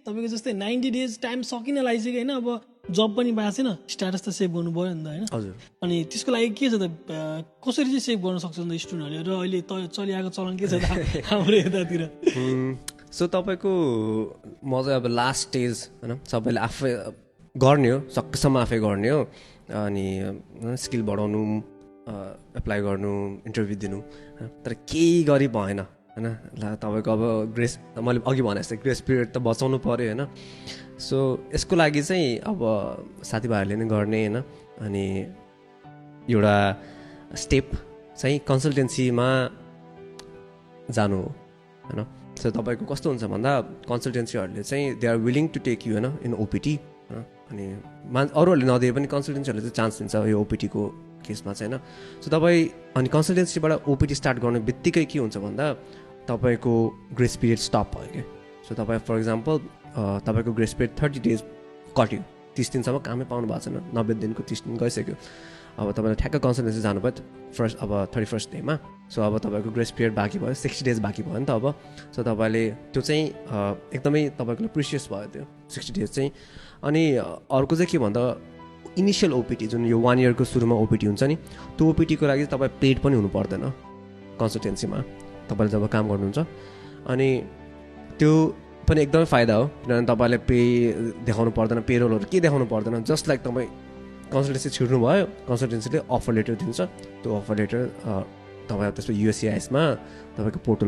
तपाईँको जस्तै 90 days time सकिन लागिसक्यो होइन, अब जब पनि पाएको छैन, स्ट्याटस त सेभ गर्नु पऱ्यो नि त होइन। हजुर। अनि त्यसको लागि के छ त, कसरी चाहिँ सेभ गर्न सक्छ नि त स्टुडेन्टहरूले, र अहिले चलिआएको चलन के छ त हाम्रो यतातिर? सो तपाईँको म चाहिँ अब लास्ट स्टेज होइन, सबैले आफै गर्ने हो, सकेसम्म आफै गर्ने हो। अनि स्किल बढाउनु, एप्लाई गर्नु, इन्टरभ्यू दिनु, तर केही गरी भएन होइन। ल तपाईँको अब ग्रेस, मैले अघि भने जस्तै ग्रेस पिरियड त बचाउनु पऱ्यो होइन। सो यसको लागि चाहिँ अब साथीभाइहरूले नै गर्ने होइन। अनि एउटा स्टेप चाहिँ कन्सल्टेन्सीमा जानु हो होइन। सो तपाईँको कस्तो हुन्छ भन्दा कन्सल्टेन्सीहरूले चाहिँ they are willing to take you होइन इन ओपिटी। अनि अरूहरूले नदिए पनि कन्सल्टेन्सीहरूले चाहिँ चान्स दिन्छ यो ओपिटीको केसमा चाहिँ होइन। सो तपाईँ अनि कन्सल्टेन्सीबाट ओपिटी स्टार्ट गर्ने बित्तिकै के हुन्छ भन्दा तपाईँको ग्रेस पिरियड स्टप भयो क्या। सो तपाईँ फर इक्जाम्पल तपाईँको ग्रेस पिरियड 30 डेज कट्यो, 30 दिनसम्म कामै पाउनु भएको छैन, 90 दिनको 30 दिन गइसक्यो। अब तपाईँले ठ्याक्क कन्सल्टेन्सी जानुभयो फर्स्ट अब 31st डेमा। सो अब तपाईँको ग्रेस पिरियड बाँकी भयो, 60 डेज बाँकी भयो नि त अब। सो तपाईँले त्यो चाहिँ एकदमै तपाईँको प्रिसियस भयो त्यो 60 डेज चाहिँ। अनि अर्को चाहिँ के भन्दा इनिसियल ओपिटी जुन यो 1 इयरको सुरुमा ओपिटी हुन्छ नि, त्यो ओपिटीको लागि चाहिँ तपाईँ पेड पनि हुनु पर्दैन कन्सल्टेन्सीमा तपाईँले जब काम गर्नुहुन्छ। अनि त्यो पनि एकदमै फाइदा हो, किनभने तपाईँले पे देखाउनु पर्दैन, पेरोलहरू के देखाउनु पर्दैन। जस्ट लाइक तपाईँ कन्सल्टेन्सी छिर्नु भयो, कन्सल्टेन्सीले अफर लेटर दिन्छ, त्यो अफर लेटर तपाईँ त्यसमा युएससिआइएसमा तपाईँको पोर्टल